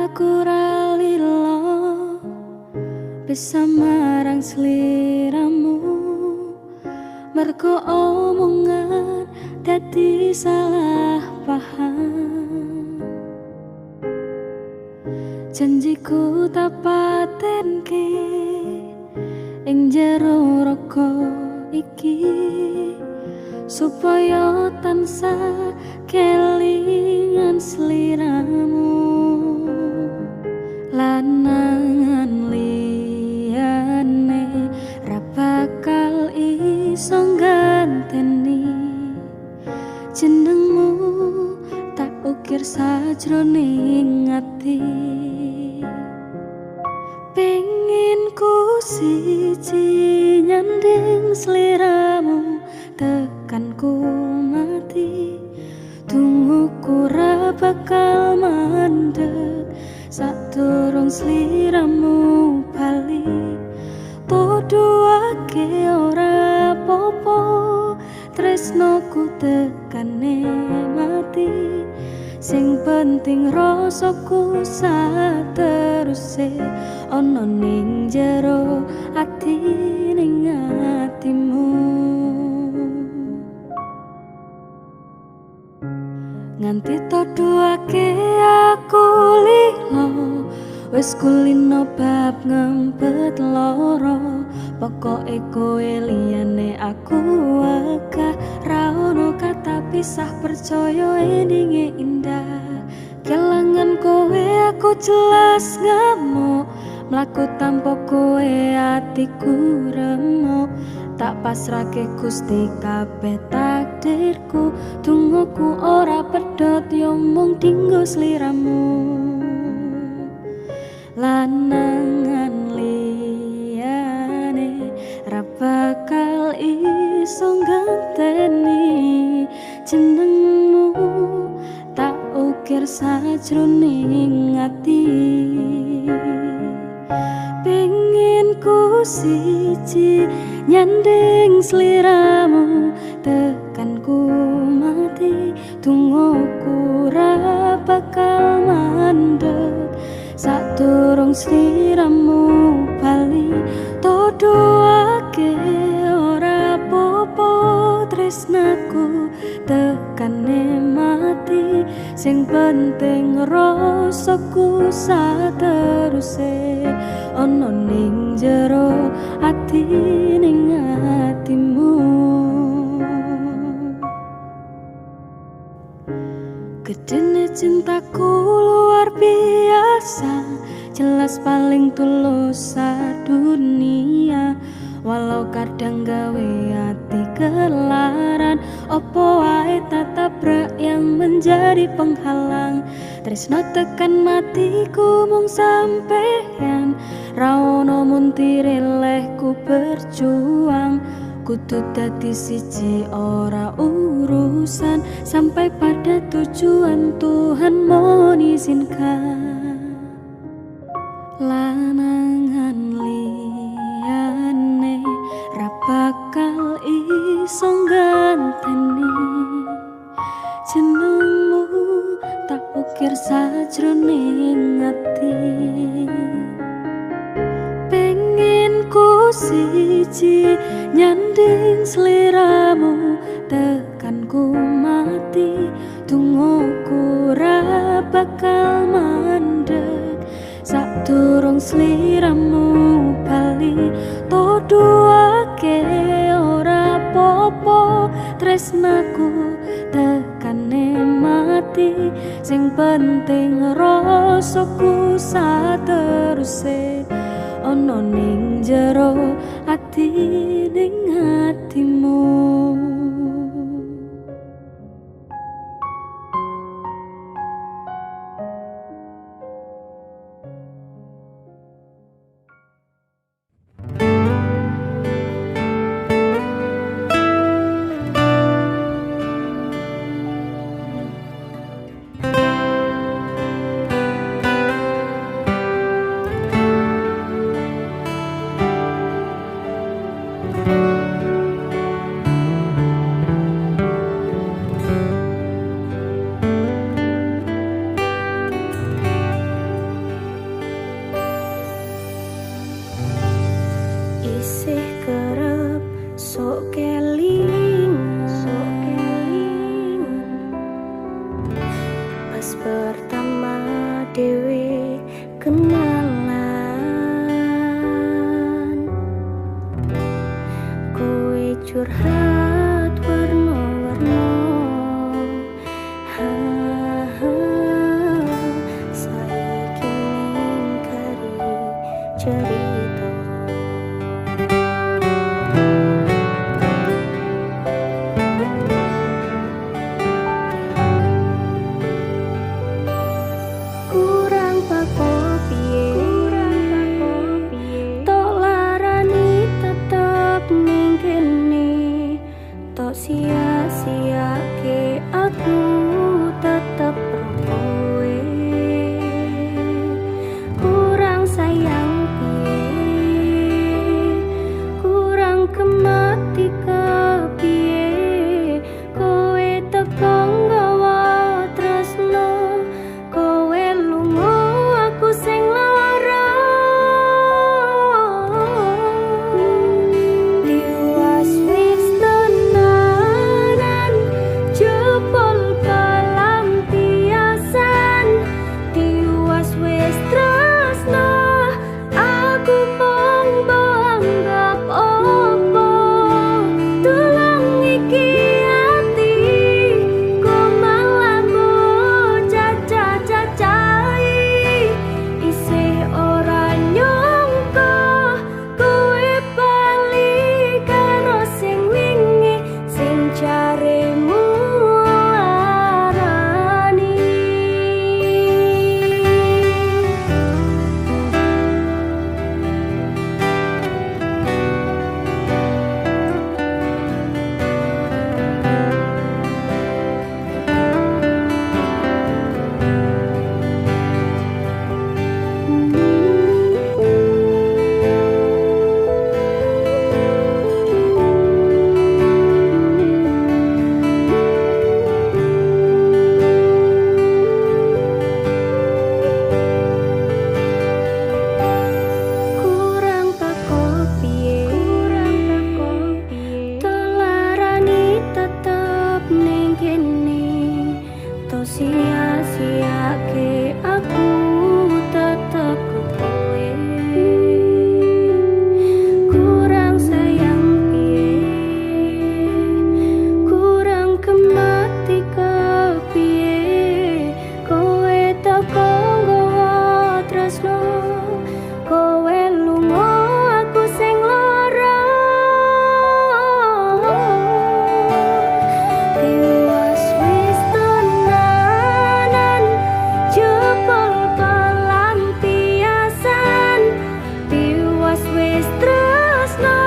Aku ra lilo bisa marang sliramu, mergo omongan dadi salah paham. Janjiku tak patenke ing jero raga iki, supaya tansah kelingan sliramu. Lanangan liyane ra bakal iso ngganteni jenengmu, tak ukir sajroning ati. Pengin ku siji nyanding sliramu tekan ku mati, tungguku ra bakal mandek sadurung sliramu bali. Tuduhake ora popo, tresnoku tekane mati. Sing penting rasaku sateruse ana ning jero ati, ning atimu. Nganti tuduhake aku lilo, wis kulino bab ngempet loro. Pokoke kowe liyane aku wegah, ra ono kata pisah, percaya endinge indah. Kelangan kowe aku jelas ngamuk, mlaku tanpa kowe atiku remuk. Tak pasrahke Gusti kabeh takdirku, dongaku ora pedhot yo mung dinggo sliramu. Lanangan liyane ra bakal iso ngganteni jenengmu, tak ukir sajroning ati. Pengin ku siji nyanding sliramu tekan ku mati, dongaku ra bakal mandek sadurung sliramu bali. Tuduhake ora popo, tresnaku tekane mati. Sing penting rasaku sateruse ana ning jero ati, ning atimu. Gedene cintaku luar biasa, jelas paling tulus dunia. Walau kadang gawe ati kelaran, opo wae tak tabrak yang menjadi penghalang. Tresno tekan matiku mung sampeyan, ra ono muntire lehku berjuang. Kudu dadi siji ora urusan, sampai pada tujuan Tuhan mohon izinkan. Lanangan liyane ra bakal iso ngganteni jenengmu, tak ukir sajroning ati. Pengin ku siji nyanding sliramu tekan ku mati, dongaku ra bakal mandek sadurung sliramu bali. Tuduhake ora popo, tresnaku tekane mati. Sing penting rasaku sateruse ana ning jero ati, ning atimu. Isih kerep sok kelingan, pas pertama dewe kenalan, kowe curhat warna-warna. Saiki ning kari cerita. Kurang pako piye, tok larani tetep ning kene, tok sia-siake aku tetep kowe. Kurang sayang piye, kurang kemati kepiye, kowe teko nggawa tresno, kowe lunga aku sing lara. Tiwas wis tenanan, jebol pelampiasan. Tiwas wis tresno, aku mung mbok anggap opo. Tulung iki ati, kok malah mbok cacah-cacahi. Isih ora nyangka kowe bali karo sing wingi, sing jaremu larani. Kurang pako piye, telarani tetep ning kene, tok sia-siake aku tetep kowe. Kurang sayang piye, kurang kemati kepiye, kowe teko nggawa tresno, kowe lunga aku sing lara. Tiwas wis tenanan, jebol pelampiasan. Tiwas wis tresno,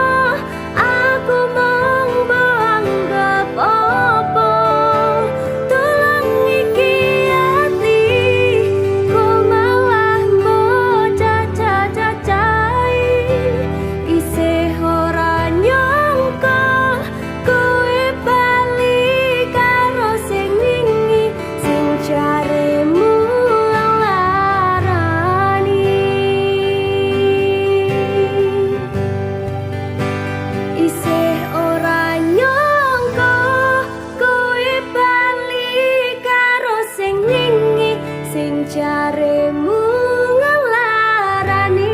aku mung mbok anggap opo. Tulung iki ati, kok malah mbok cacah-cacahi. Isih ora nyangka kowe bali karo sing wingi, sing jaremu larani. Isih ora nyangka kowe bali karo sing wingi, sing jaremu nglarani.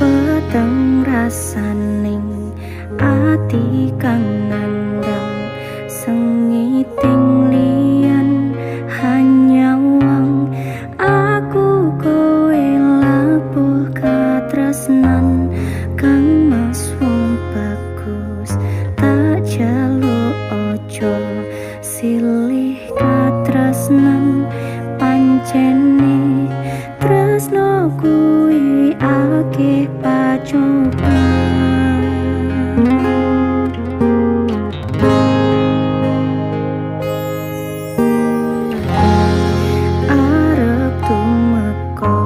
Peteng rasaning ati kang nandang sengiting liyan hanya wang. Aku kowe labuh katresnan, kang mas wong bagus tak jaluk ojo silih katresnan. Pancene tresno kuwi akeh pacoban. Arep tumeka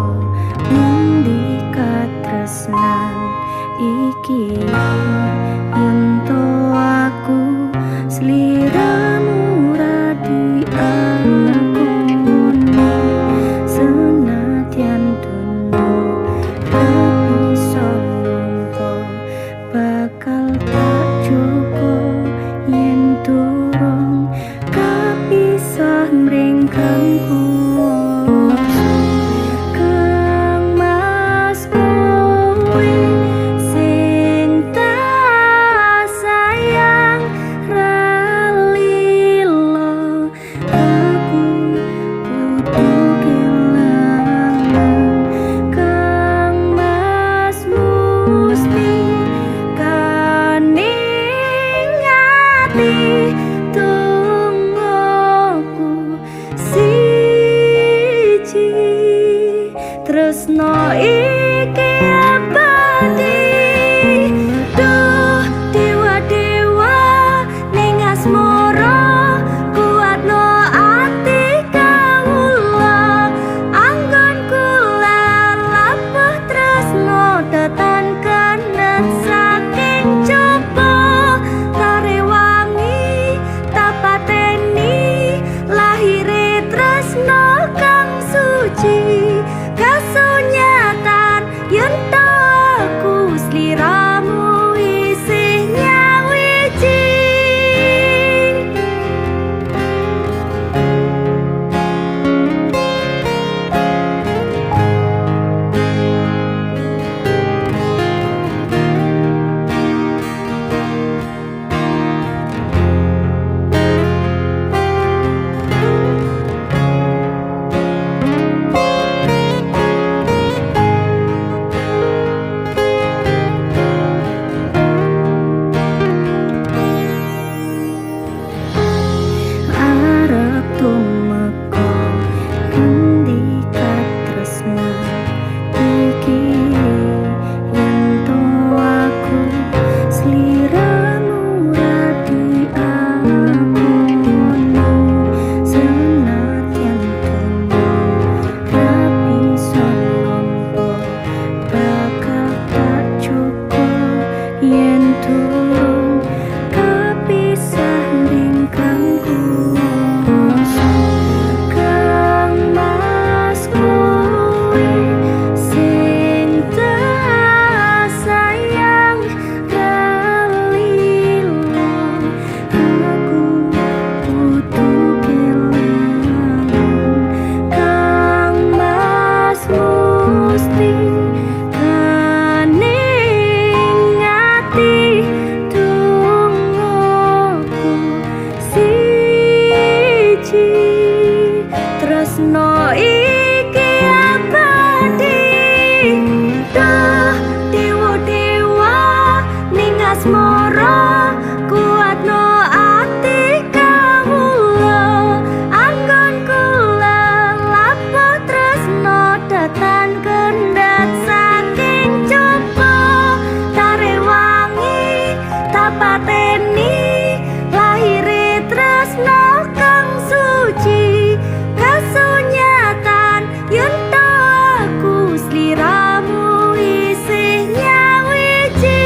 ngendi katresnan iki, yen to aku sliramu ra diakoni, senadyan donya ra bisa nampa, bakal tak cukup yen durung kapisah mring kang kuwasa. Kang Mas kowe sing tak sayang ra lila, aku kudu kelangan. Kang Mas musti kaning ati tungguku siji, tresno iki abadi. Duh dewa-dewa ning asmara, kuatno ati kawula, anggon kula labuh tresno datan kenet saking coba, tarewangi tapateni lahire tresno kang suci, kasunyatan yen to aku sliramu isih nyawiji. Arep tumeka ngendi katresnan iki, yen to aku sliramu ra diakoni, senadyan donya ra bisa nampa, bakal tak cukup yen durung kapisah ning kang kuwasa. Kang Mas kowe sing tak sayang ra lila, aku kudu kelangan. Kang Mas musti kaning ati tungguku siji, tresno iki abadi. Duh dewa-dewa ning asmara, kuatno ati kawula, anggon kula labuh tresno datan kendhat saking coba, tarewangi tapateni lahire tresno kang suci, kasunyatan yen to aku sliramu isih nyawiji.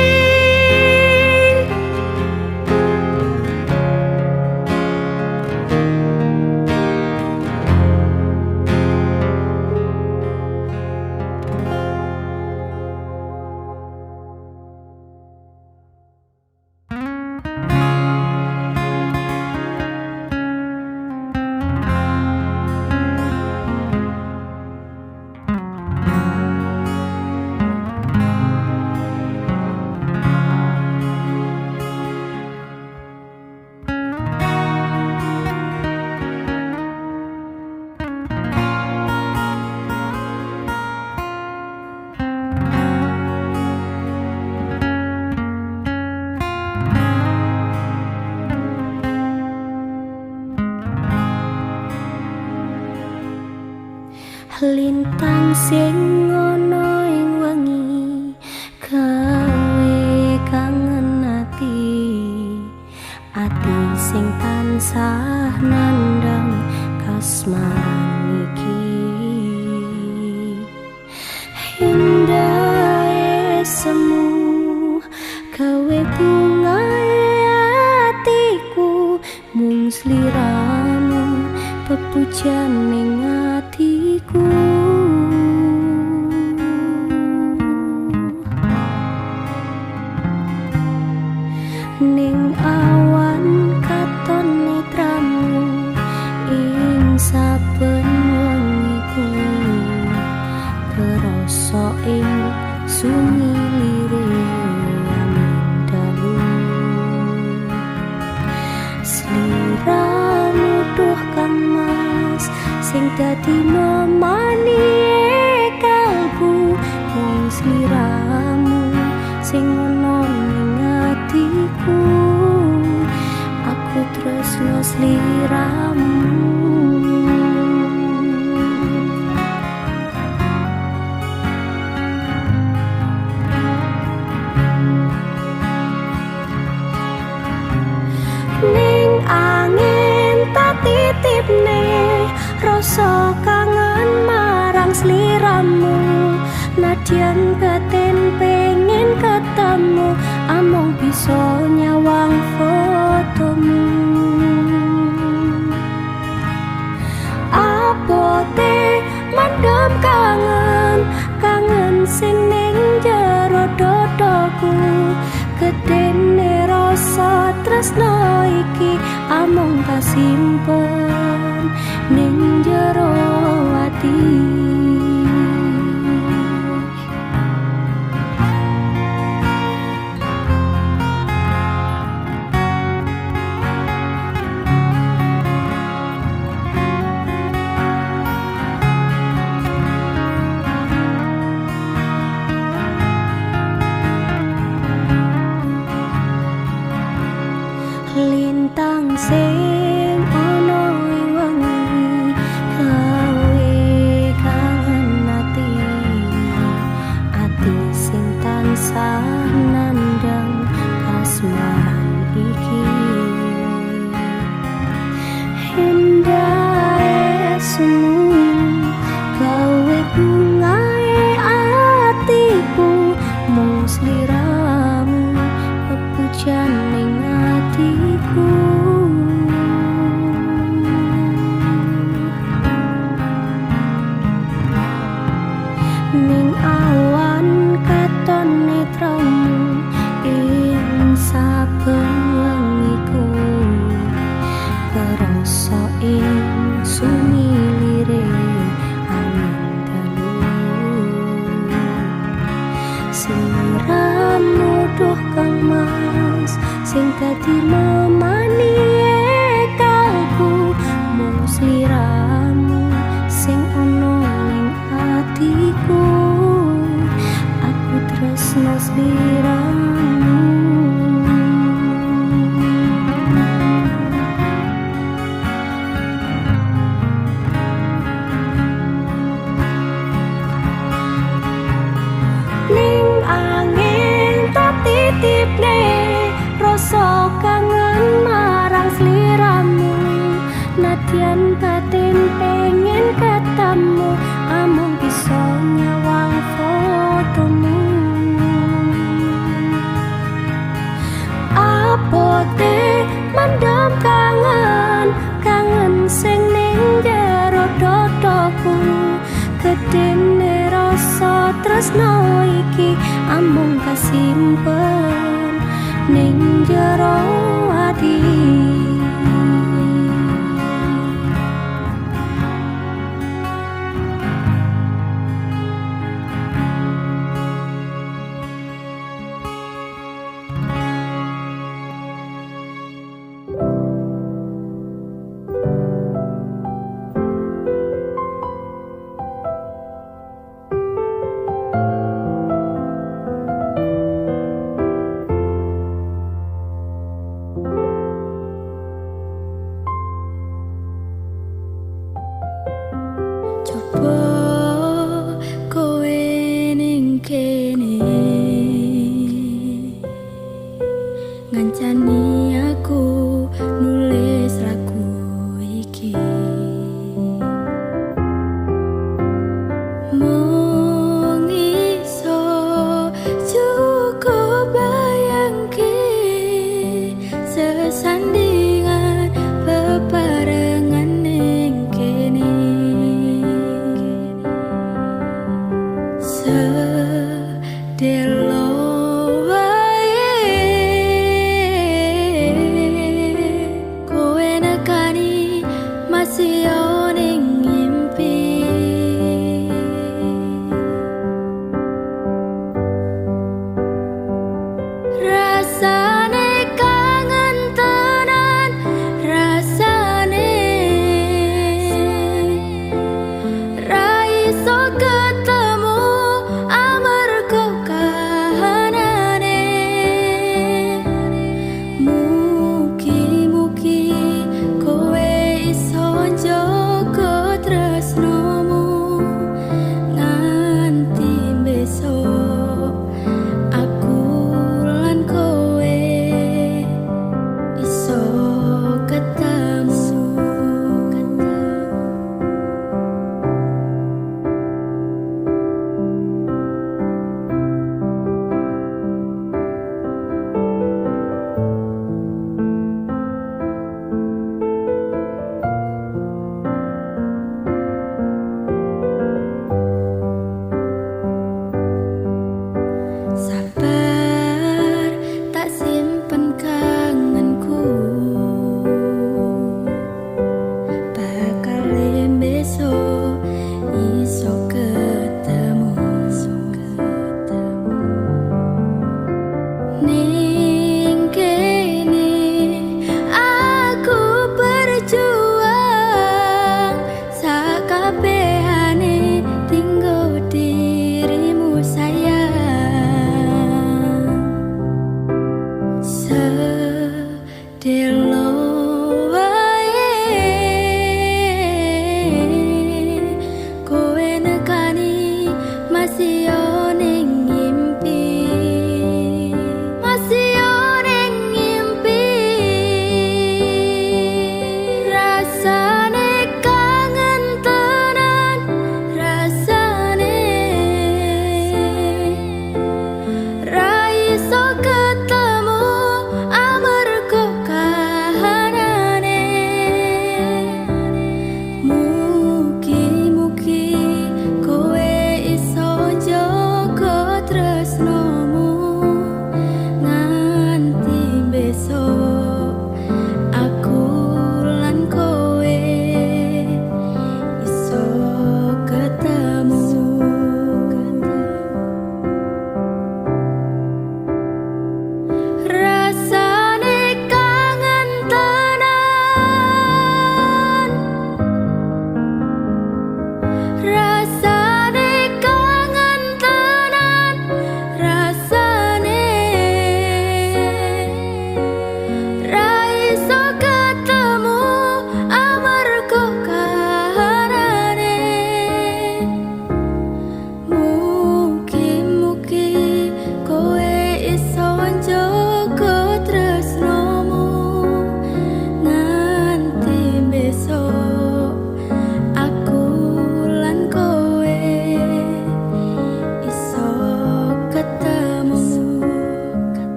Lintang sing ana ing wengi. tansah nandhang kasmaran iki. Indah semu gawe bungae atiku, mung sliramu pepujan ning atiku. Ning awan katon netramu ing saben wengiku, kerasa ing sunyi lire angin dalu. Sliramu duh kang mas sing dadi memani kalbu, mung sliramu sing ono ning atiku. Aku tresno sliramu. Ning angin tak titipne rasa kangen marang sliramu, nadyan batin pengen ketemu amung bisa nyawang fotomu. Abote mandem kangen, kangen sing ning jero dodoku, gedene rasa tresno iki amung kasimpen ning jero ati. Lintang sing ana ing wengi gawe kangen ati, ati sing tansah nandhang kasmaran iki. Endah semu gawe bungae atiku, mung sliramu pepujan ning atiku. Ning awan katon netramu ing saben wengiku, kerasa ing sunyi lire angin dalu. Sliramu duh kang mas sing dadi memani kalbu, mung sliramu sing ana ning atiku. Aku tresno sliramu. Ning angin tak titipne rasa kangen marang sliramu, nadyan batin pengen ketemu amung bisa nyawang fotomu. Abote mendem kangen, kangen sing ning jero dodoku, gedene rasa tresno iki amung kasimpen ning jero ati.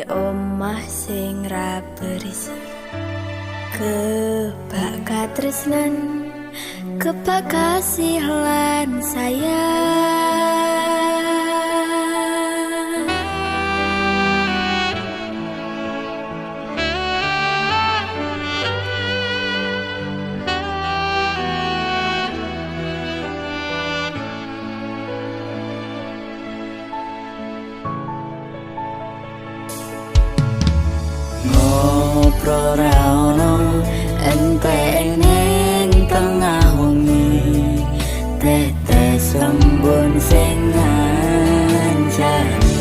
Omah sing ra berisi. Kebak katresnan, kebak kasih lan sayang. Ngobrol ra ono entek ning tengah wengi, tetes embun sing ngancani.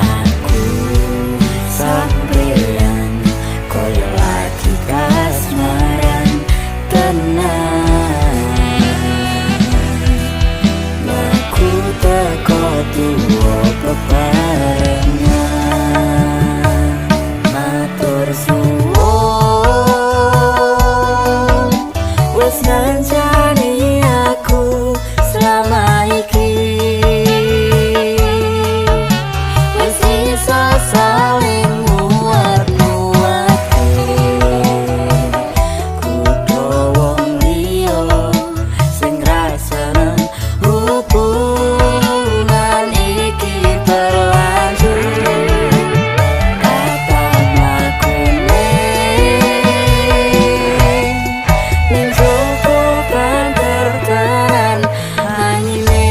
Aku sampeyan koyo lagi kasmaran tenan. Laku teko tuwa bebarengan. Matur suwun wis ngancani aku selama iki. Wis iso saling nguat-nguatke. Kudu wong liya sing ra seneng hubungan iki berlanjut. Kata mlakune ning joko banter tenan angine.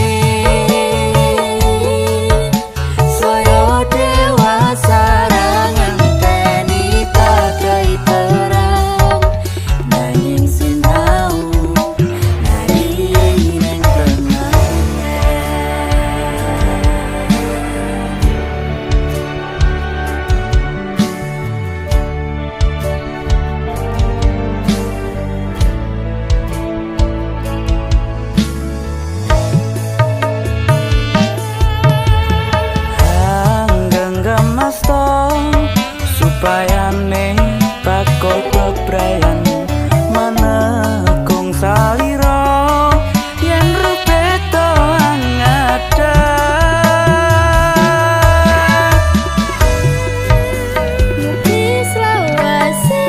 Saya dewasa ra ngenteni badai terang, nanging sinau nari ning tengah. Hanggenggam asta supayane bakal bebrayan manekung salira yen rubeto angadha. Mugi selawase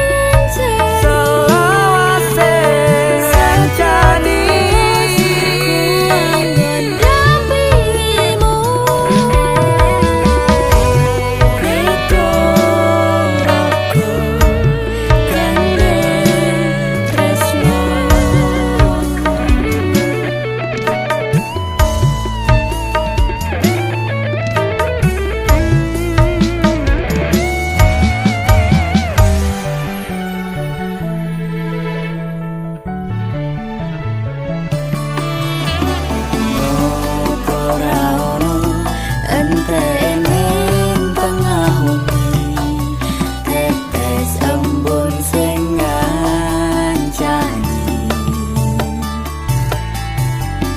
ngancani. Selawase ngancani. Ndampingimu. Beda raga gandeng tresno. Ngobrol ra ono entek ning tengah wengi, tetes embun sing ngancani.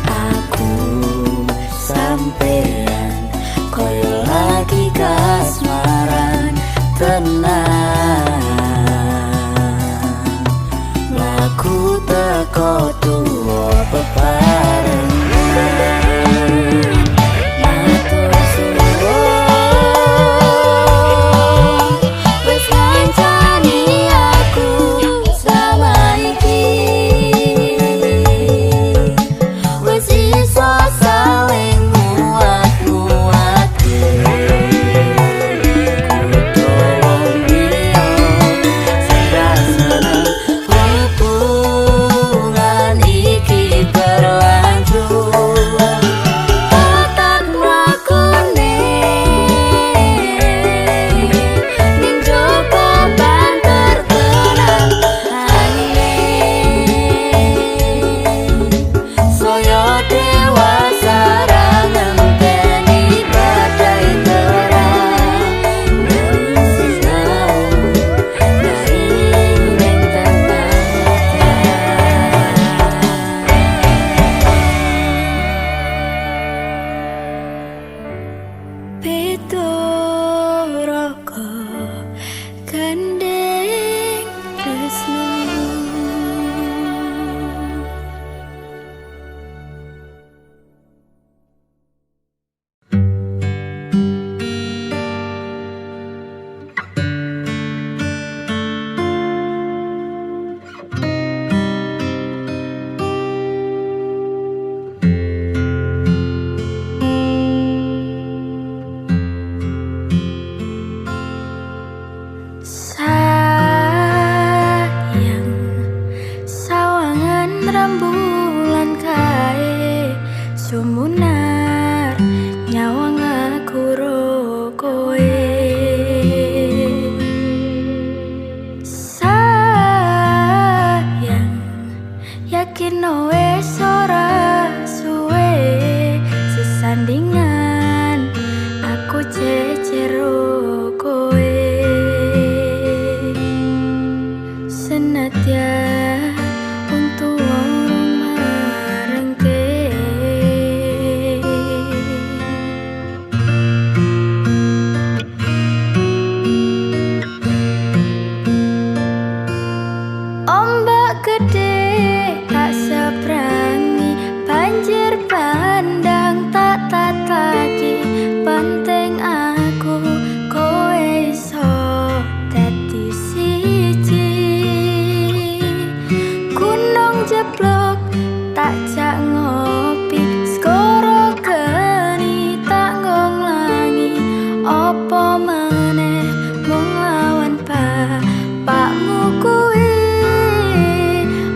Aku sampeyan koyo lagi kasmaran tenan. Laku teko tuwa bebarengan. Matur suwun Wis ngancani aku selama iki. Wis iso saling nguat-nguatke. Kudu wong liya sing ra seneng hubungan iki berlanjut. Tatak mlakune ning joko banter tenan angine. Saya dewasa ra ngenteni badai terang, nanging sinau nari ning tengah. Beda raga gandeng tresno. cecero kowe. Senadyan wong tuwa marengke. Ombak gede tak seberangi, banjir bandang tak tataki. Penting aku kowe iso dadi siji. Gunung jeblok tak jak ngopi, skoro geni tak nglangi. Apa meneh mung lawan bapakmu kuwi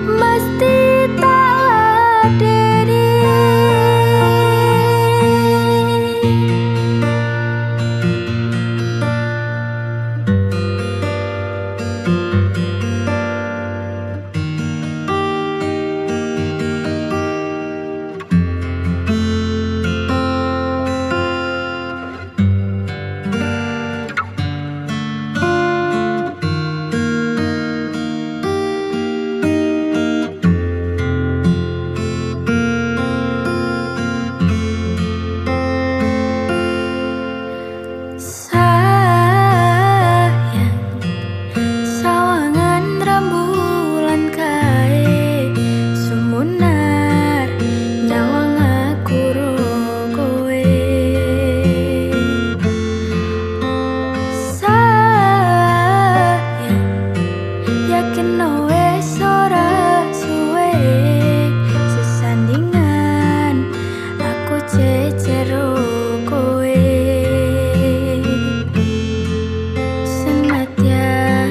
mesti tak ladeni. Sayang, sawangan rembulan kae sumunar nyawang aku ro kowe. Sayang, yakin wis ora suwe sesandingan aku cecero kowe. Senadyan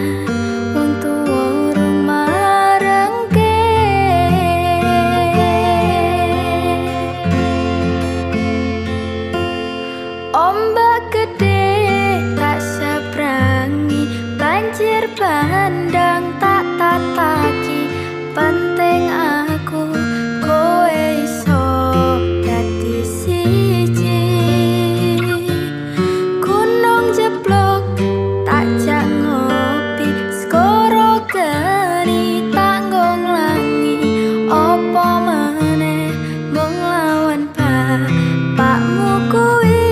wong tuwa urung marengke. Ombak gede tak seberangi, banjir bandang tak tataki. Penting aku kowe iso dadi siji. Gunung jeblok tak jak ngopi, skoro geni tak nglangi. Apa meneh mung lawan bapakmu kuwi.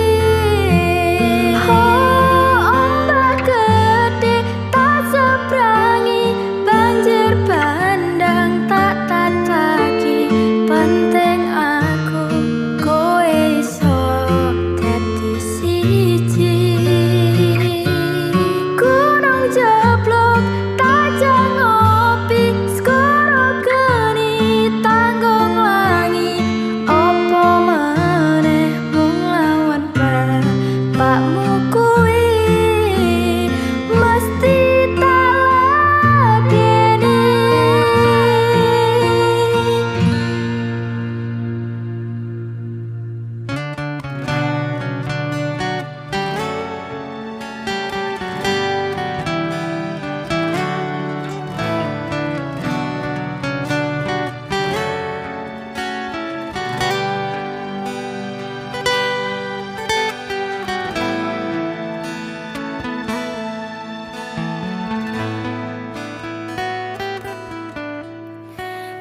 Oh, ombak gede tak seberangi, banjir bandang tak tataki. Penting aku kowe iso dadi siji. Gunung jeblok tak jak ngopi, skoro geni tanggung langi. Apa meneh mung lawan bapakmu kuwi mesti tak ladeni.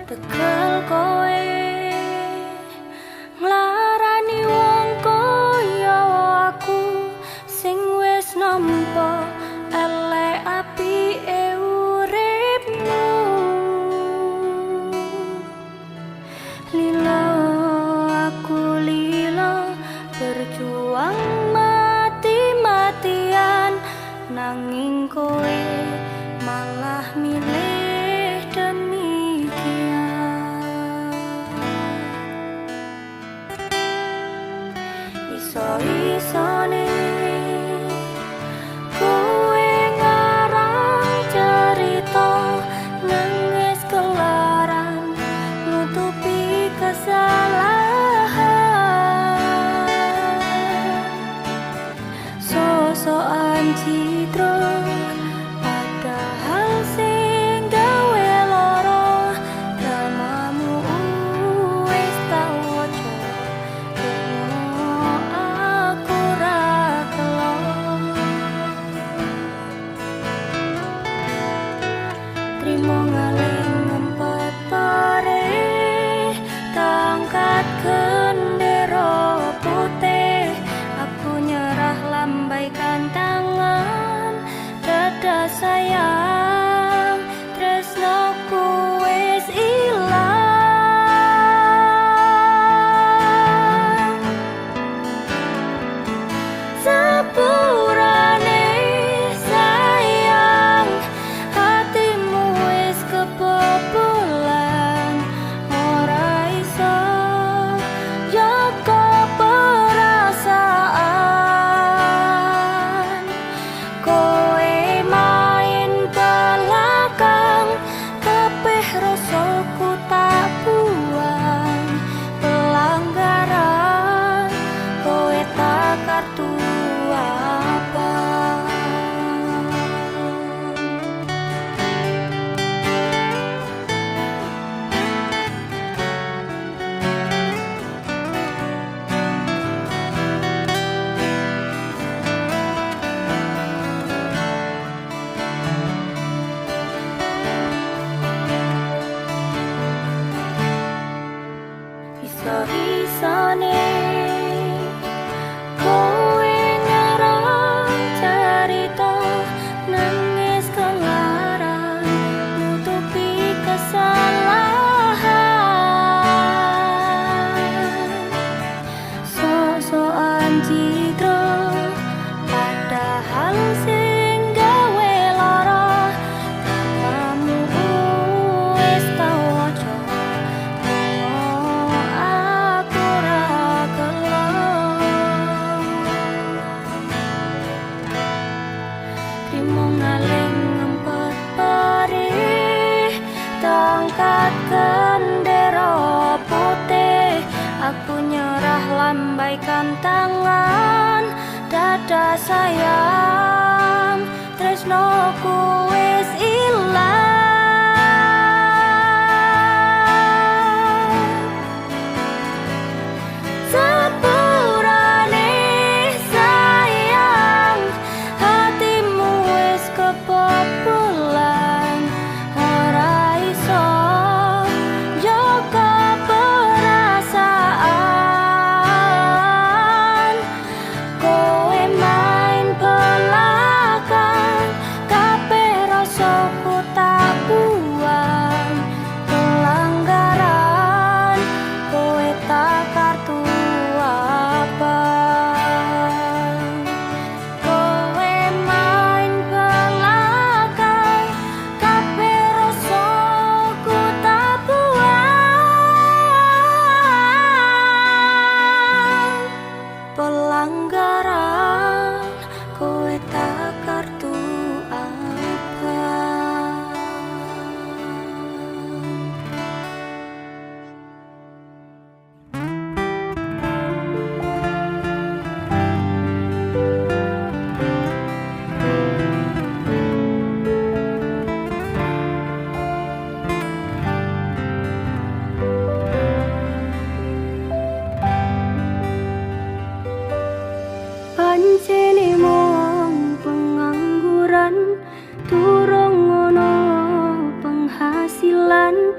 Tekel kowe nglarani wong kaya aku sing wis nampa elek apike uripmu. Lilo aku lilo berjuang mati-matian, nanging kowe malah milih demikian. Iso-isone kowe ngarang cerita, nangis kelaran nutupi kesalahan. Sosokan citra padahal sing gawe loro. Dramamu wis tak waca, aku ra kelo. lambaikan tangan. Dadah sayang, tresnoku wis ilang. Sepurane sayang, hatimu wis kebobolan. Ora iso jaga perasaan. Kowe main belakang, kabeh rasaku tak buang. Pelanggaran, kowe tak kartu apa. Iso-isone kowe ngarang cerita, nangis kelaran nutupi kesalahan. Sok-sokan citra, padahal sing gawe lara. Dramamu wis tau waca, aku ra gelo. Trimo ngaling ngempet perih, tangkat gendera putih. Aku nyerah lambaikan tangan. Dadah sayang, tresnoku wis ilang. Sepurane sayang, hatimu wis kebobolan. Ora iso jaga perasaan. Kowe main belakang, kabeh rasaku tak buang. Pelanggaran, kowe tak kartu apa. Kowe main belakang, kabeh rasaku tak buang. Pelanggaran, kowe tak kartu apa. Pancene mung pengangguran, durung ono penghasilan.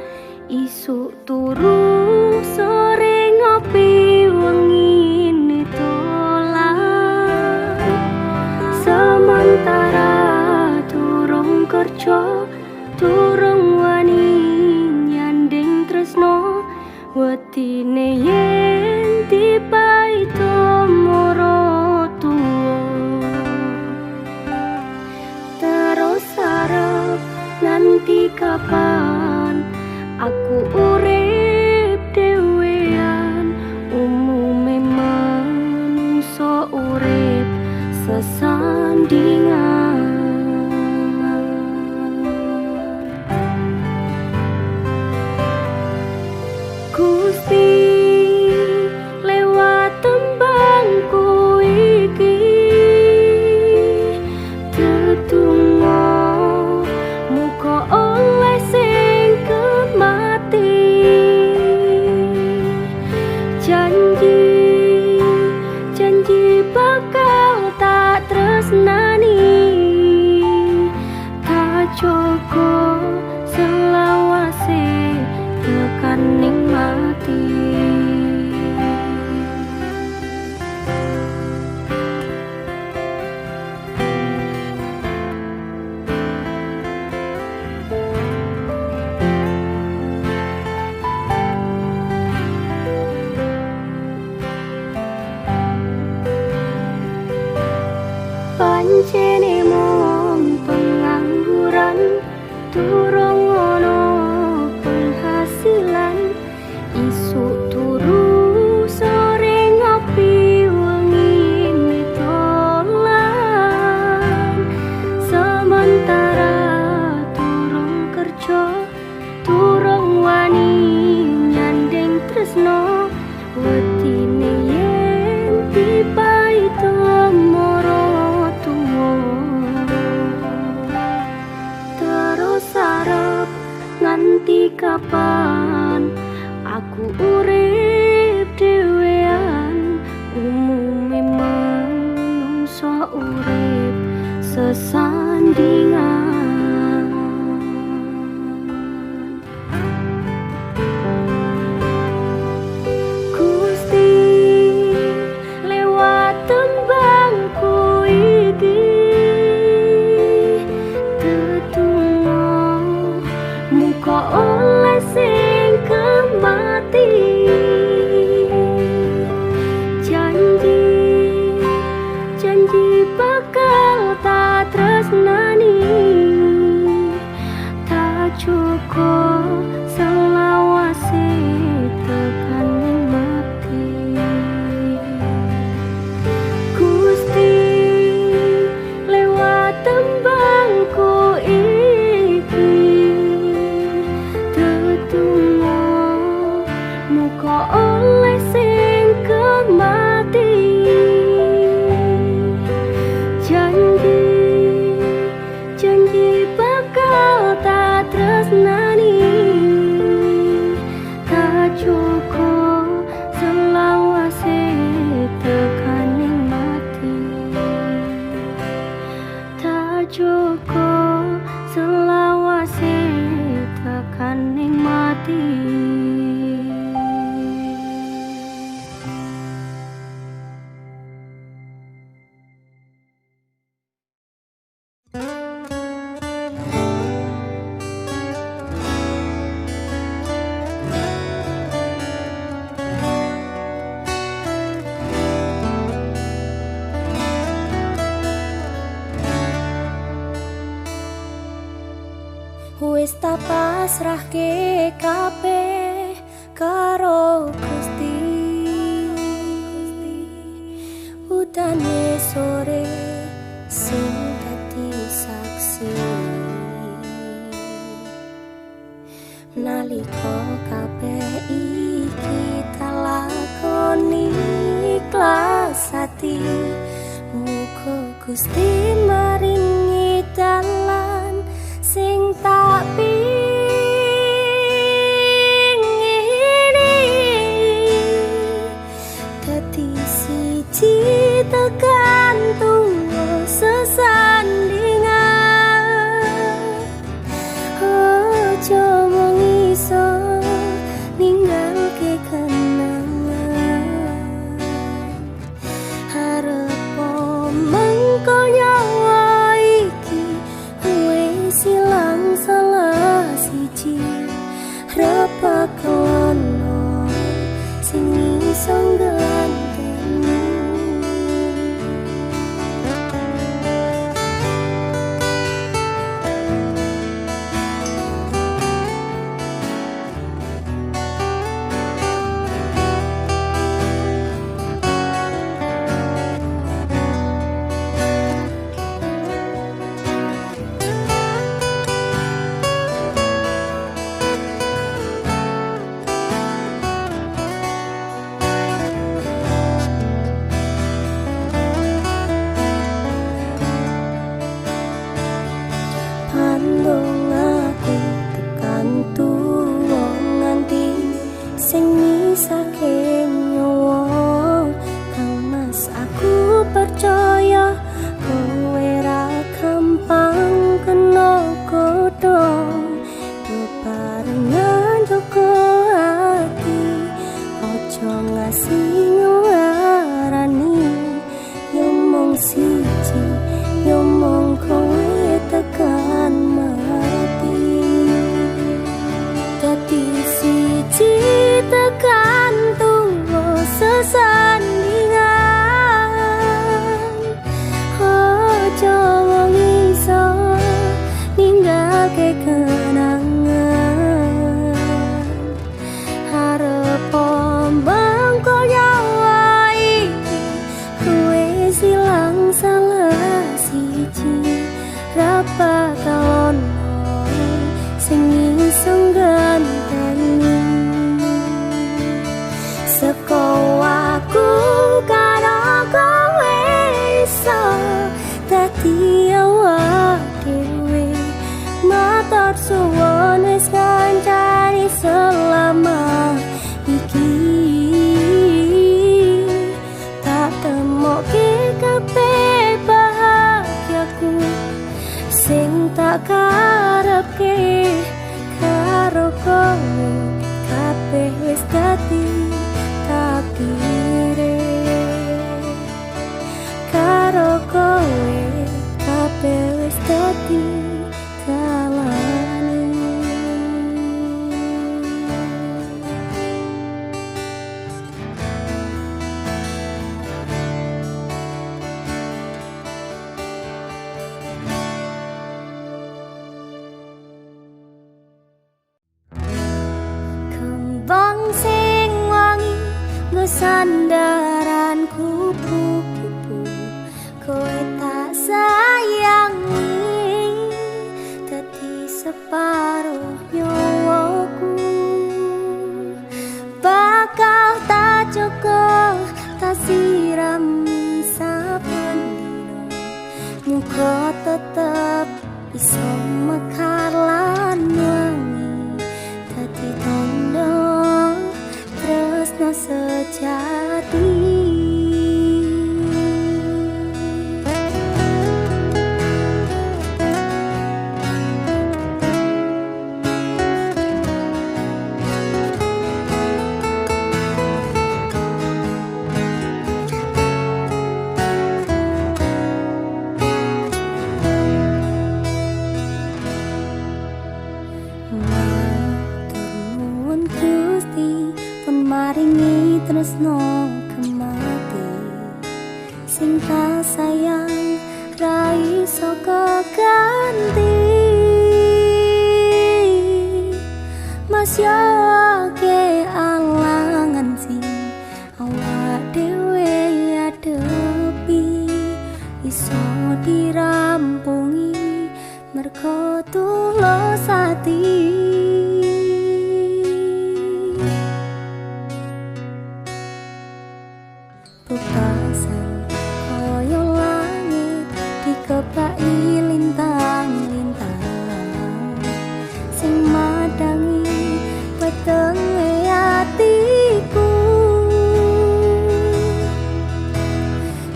Isuk turu, sore ngopi, wengine dolan. Sementara durung kerja, durung wani nyanding tresno. Wedine yen dipaito moro tuwa, terus arep nanti kapan aku urip dhewean. Umume manungsa urip sesandingan. Gusti, lewat tembangku iki tetunggo muga oleh sing kemati. Janji, janji bakal tak tresnani. Pancene mung pengangguran, durung ono penghasilan. Isuk turu sore ngopi wengi dolan. Sementara durung kerja, durung wani nyanding tresno. Wetine yen dipaito moro tuwa, terus arep nganti kapan aku urip dhewean. Umume manungsa urip sesandingan. Gusti lewat tembangku iki tetunggo muka oleh sing kemati. Janji janji bakal tak tresnani, tak cukup selawase tekan mati. Gusti lewat tembangku iki tetunggo muka oleh sing kemati. Janji janji bakal tak tresnani, tak cukup selawase tekaning mati. Tak cukup selawase tekaning mati. Wis tak pasrahke kabeh karo Gusti. Udane sore sing dadi saksi nalika kabeh iki talakoni ikhlas ati. Muga Gusti maringi dalan sing tak pingini, dadi siji tekan tuwa sesandingan. Aja mung iso ninggalke kenangan, arepo mengko nyawa iki wis ilang salah siji. Repa kelana sing iso ngganteni. Pandong aku tekan tuwa nganti sing misake nyawa. Kang Mas aku percaya kowe ra gampang kena godha. Bebarengan jaga ati, aja ngasi nglarani. Yo mung siji, yo mung kowe tekan mati. Dadi siji tekan tuwa sesandingan. Aja dadi awak dhewe. Matur suwun wis ngancani selama iki. Tak temoke kabeh bahagiaku sing tak karepke karo kowe, kabeh wis dadi takdire. Karo kowe kabeh wis dadi dalane. Kembang sing wangi nggo sandaran kupu-kupu, kowe tak sayangi dadi separo nyawaku. Bakal tak jaga, tak sirami saben dina, muga tetep iso mekar lan wangi dadi tandha tresno sejati. Matur nuwun Gusti pun maringi tresno kemati sing tak sayang ra iso keganti. Masih akeh alangan sing awak dhewe adepi, iso dirampungi mergo tulus ati. Bebasan kaya langit dikepaki lintang-lintang sing madangi wetenge atiku.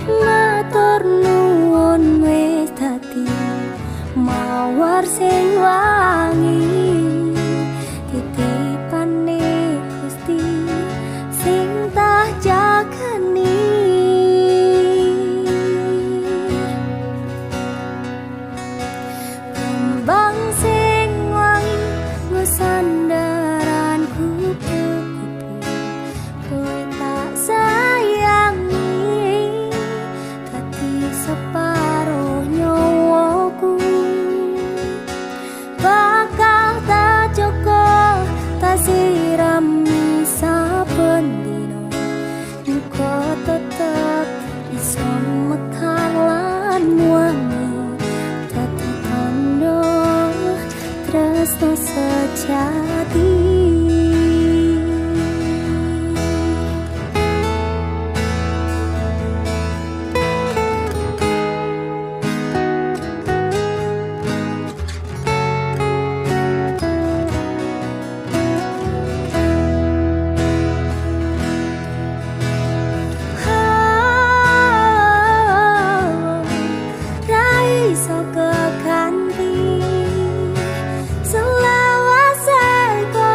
Matur nuwun wis dadi mawar sing wangi, titipane Gusti sing tak jagani. Kembang sing wangi nggo sandaran kupu-kupu, kowe tak sayangi dadi separo nyawaku. Bakal tak jaga, tak sirami saben dina, muga tetep iso mekar lan wangi dadi tandha tresno sejati. Ra iso keganti selawase kowe.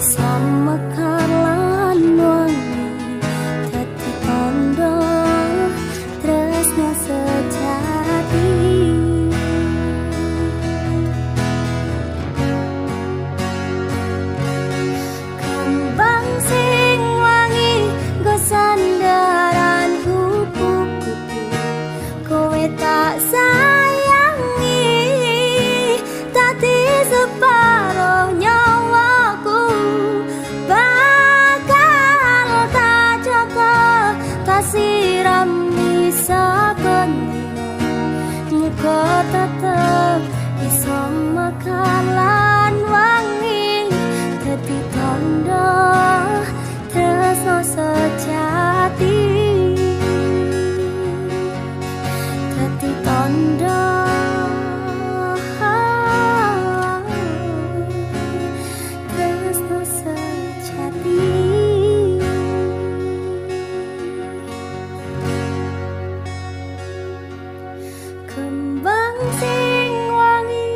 iso mekar lan wangi dadi tandha tresno sejati. Kembang sing wangi nggo sandaran kupu-kupu, kowe tak sayangi dadi separo nyawaku. Bakal tak jaga, tak sirami saben dina, muga tetep iso mekar lan wangi dadi tandha tresno sejati, dadi tandha tresno sejati. Kembang sing wangi.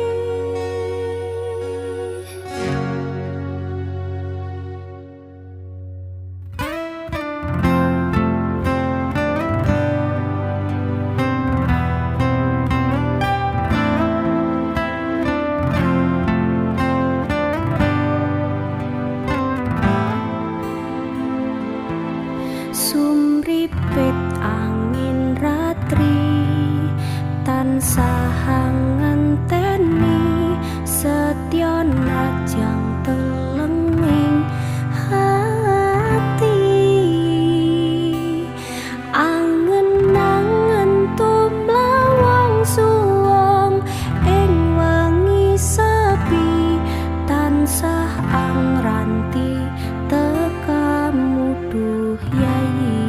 Sumripit angin ratri tansah ngenteni setya najang telenging hati. Angen-angen tumlawang suwung ing wengi sepi tansah angranti tekamu duh yayi.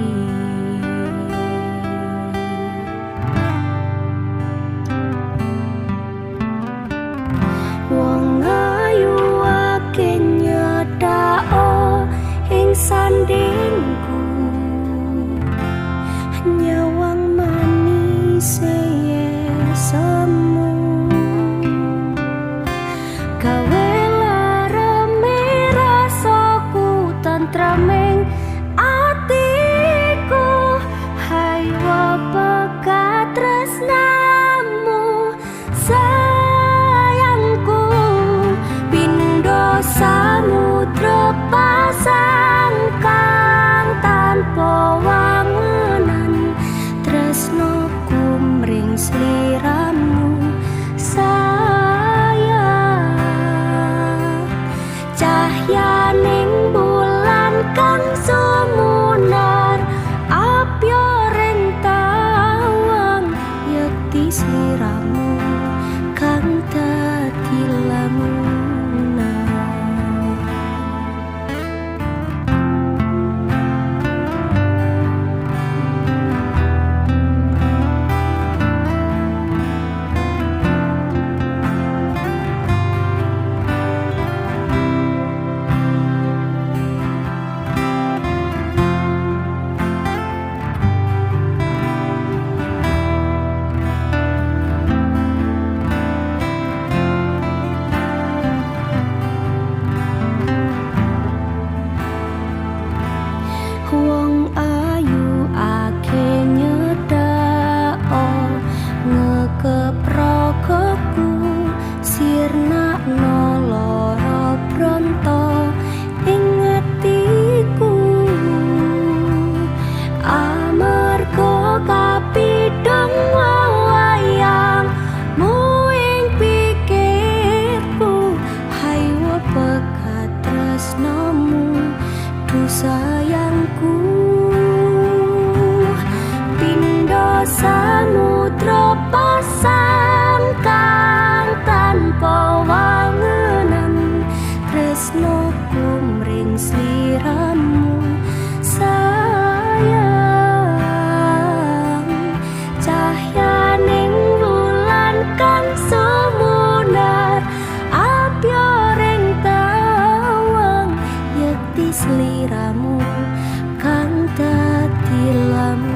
Wong ayu akeh nyedhako ing sandingku, nyawang manis semu gawe lareme rasaku tentraming atiku. Haywa pekat tresnamu sayangku, pindho samudra pasang kang tanpa wangenan tresnoku mring sliramu sayang. Cahyaning bulan kang sumunar apyoring tawang yekti sliramu kang dadi lamunan. Wong ayu akeh nyedhako ngekep ragaku sirnakno lara bronto ing atiku. Amarga kapidhong wayangmu ing pikirku, haywa pekat tresnamu duh sayangku. Pindho samudra pasang kang tanpa wangenan tresnoku mring sliramu sayang. Cahyaning wulan kang sumunar apyoring tawang yekti sliramu kang dadi lamunan.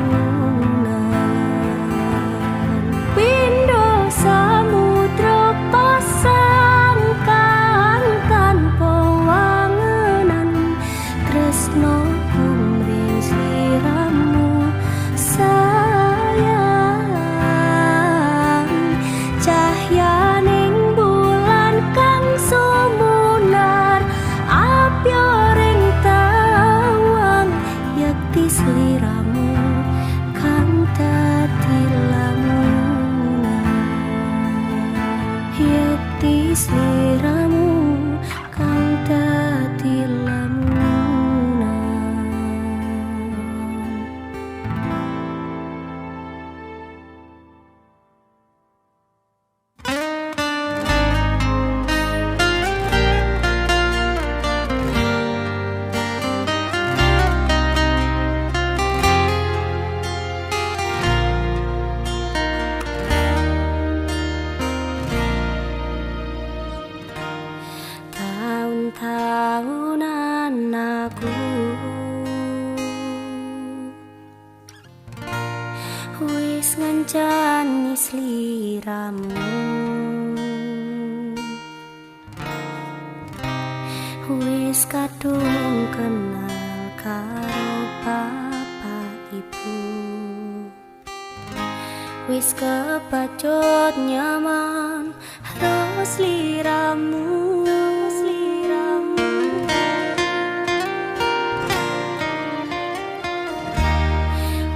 Pindho samudra pasang kang tanpa wangenan aku. Wis ngancani sliramu, wis kadung kenal karo bapak ibu, wis kebacut nyaman harus sliramu.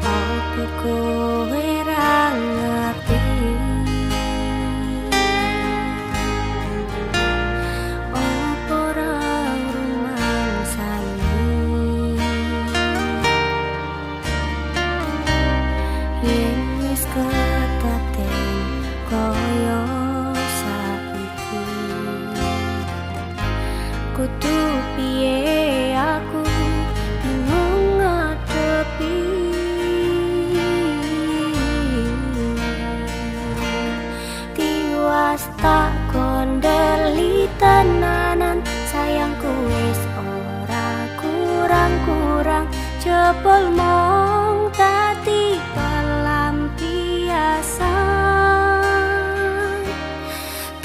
Apa kowe ra ngerti, apa ra rumangsani yen wis kedaten kaya saiki? Kudu piye aku bingung ngadepi. Tiwas tak kondeli tenanan, sayangku wis ora kurang-kurang, jebul mung dadi pelampiasan.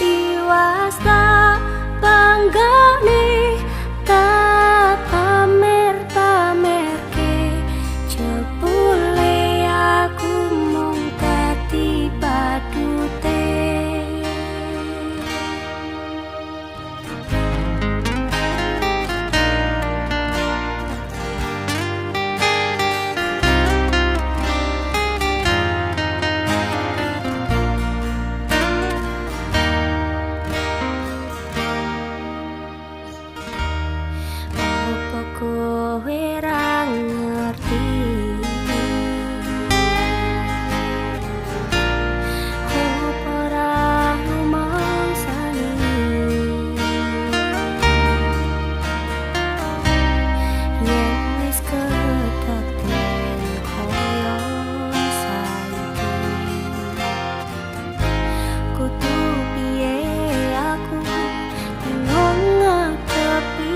Tiwas tak banggane, tak pamer-pamerke, jebule aku mung dadi badute. Apa kowe ra ngerti, apa ra rumangsani yen wis kedaten kaya saiki? Kudu piye aku bingung ngadepi.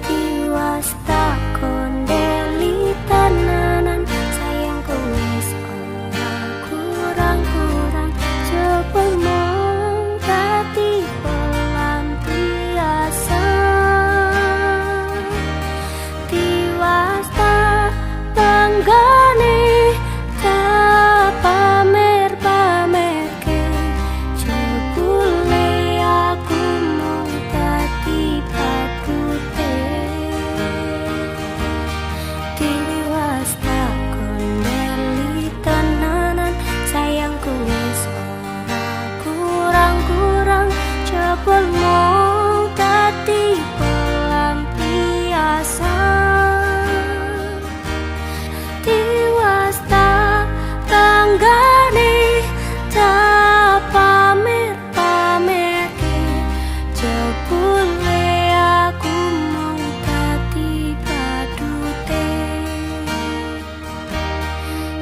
Tiwas tak kondeli tenanan, sayangku wis ora kurang-kurang, jebul mung dadi pelampiasan. Tiwas tak banggane, tak pamer-pamerke, jebule aku mung dadi badute. Tiwas tak kondeli tenanan, sayangku wis ora kurang-kurang, jebul mung dadi pelampiasan. Tiwas tak banggane, tak pamer-pamerke, jebule aku mung dadi badute.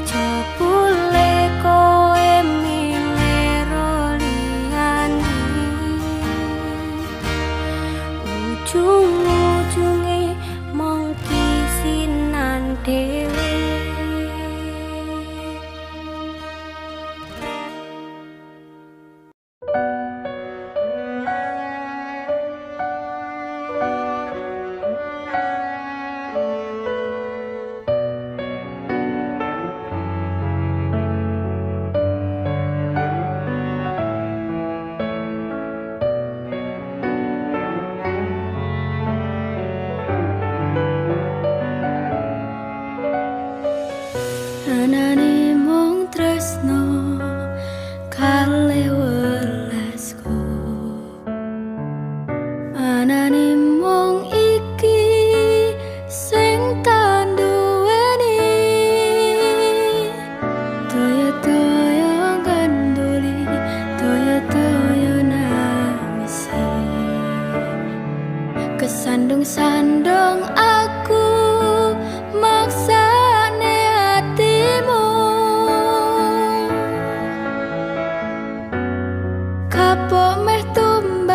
Jebule kowe milih liyane, ujung-ujunge mung kisinan dhewe. Anane mung tresno kalih welasku, anane mung iki sing tak duweni, toya-toya gandoli, toya-toya nangisi, kesandung-sandung aku maksane hatimu. Kapok meh tumbas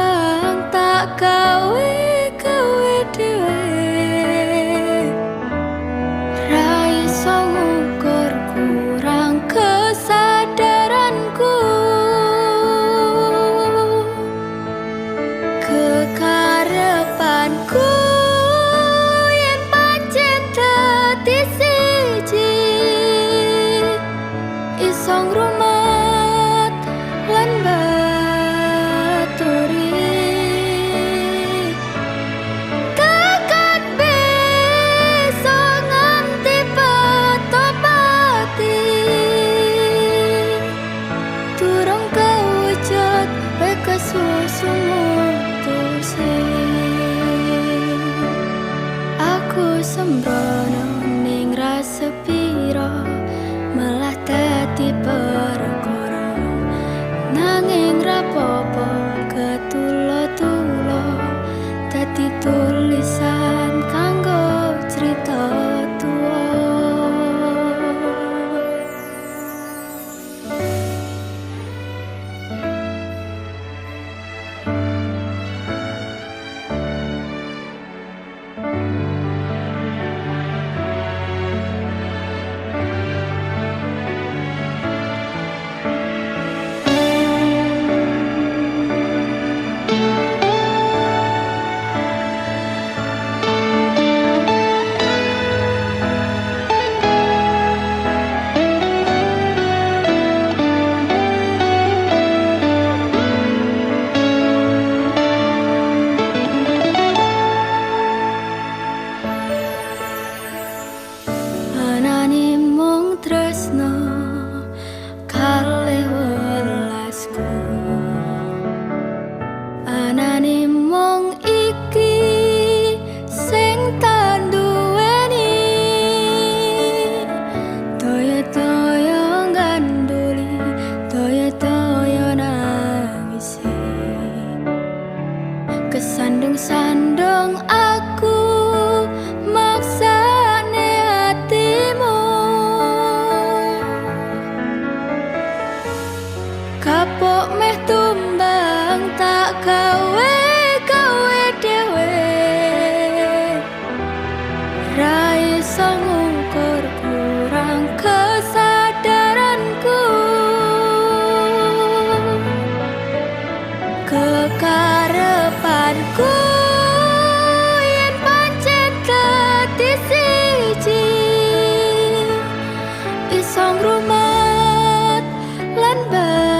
Kesandung-sandung aku maksane hatimu. Kapok meh tumbang tak gawe gawe dhewe. Ra iso ngukur kurang kesadaranku. Kekarepanku yen pancen dadi siji, iso ngrumat lan baturi.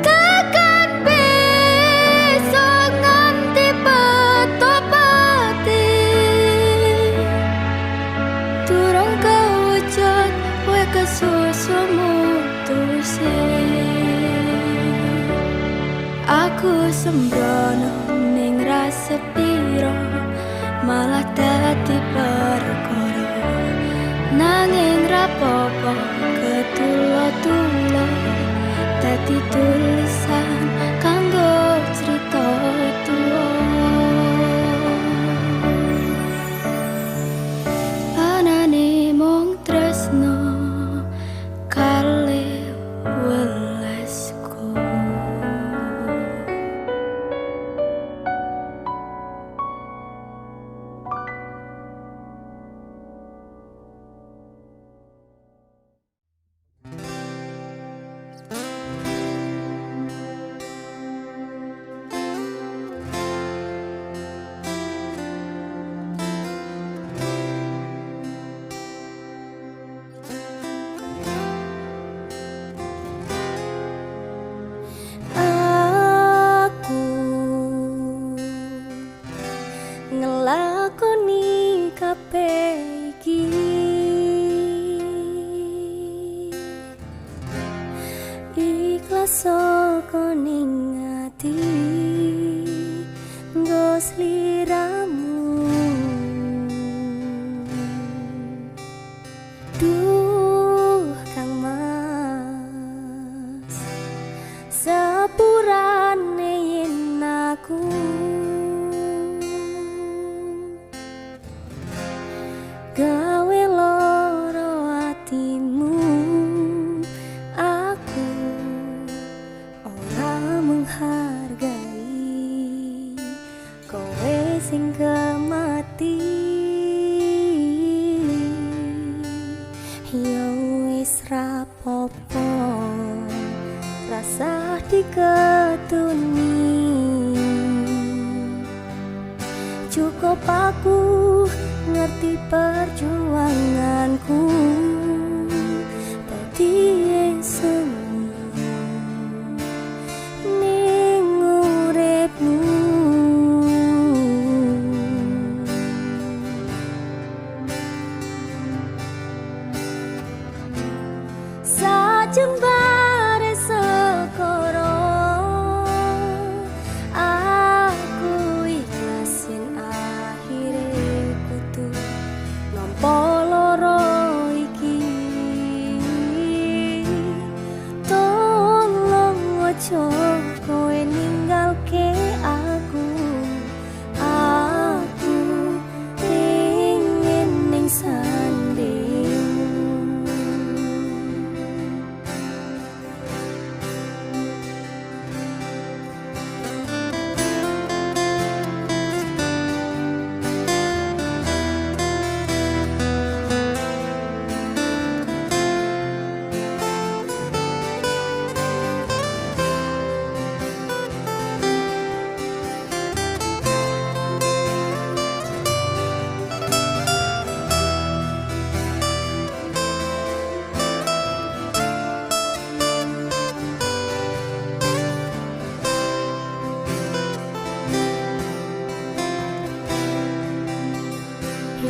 Tekan besok nganti petopati, durung kewujud kowe kesusu mutuse. Aku sembrono ning rasa piro, malah dadi perkara. Nanging rapopo ketulo-tulo dadi tulisan kanggo crita tuwa. Anane mung tresno kalih welesku. Aku ngelakoni kabeh iki ikhlas saka ning ati nggo sliramu. Duh Kang Mas, sepurane yen aku gawe loro atimu. Aku ora menghargai kowe sing kemati. Ya wis rapopo, rasah diketuni. Cukup aku ngerti perjuanganku dadi semu ning uripmu. Sajembare sekoro aku ikhlas yen akhire kudu nampa loro iki. Tolong aja kowe ninggalke aku. Aku pengen ning sandingmu.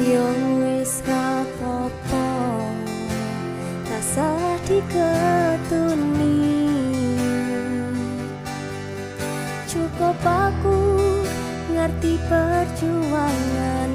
Yo wis rapopo, rasah diketuni. Cukup aku ngerti perjuangan.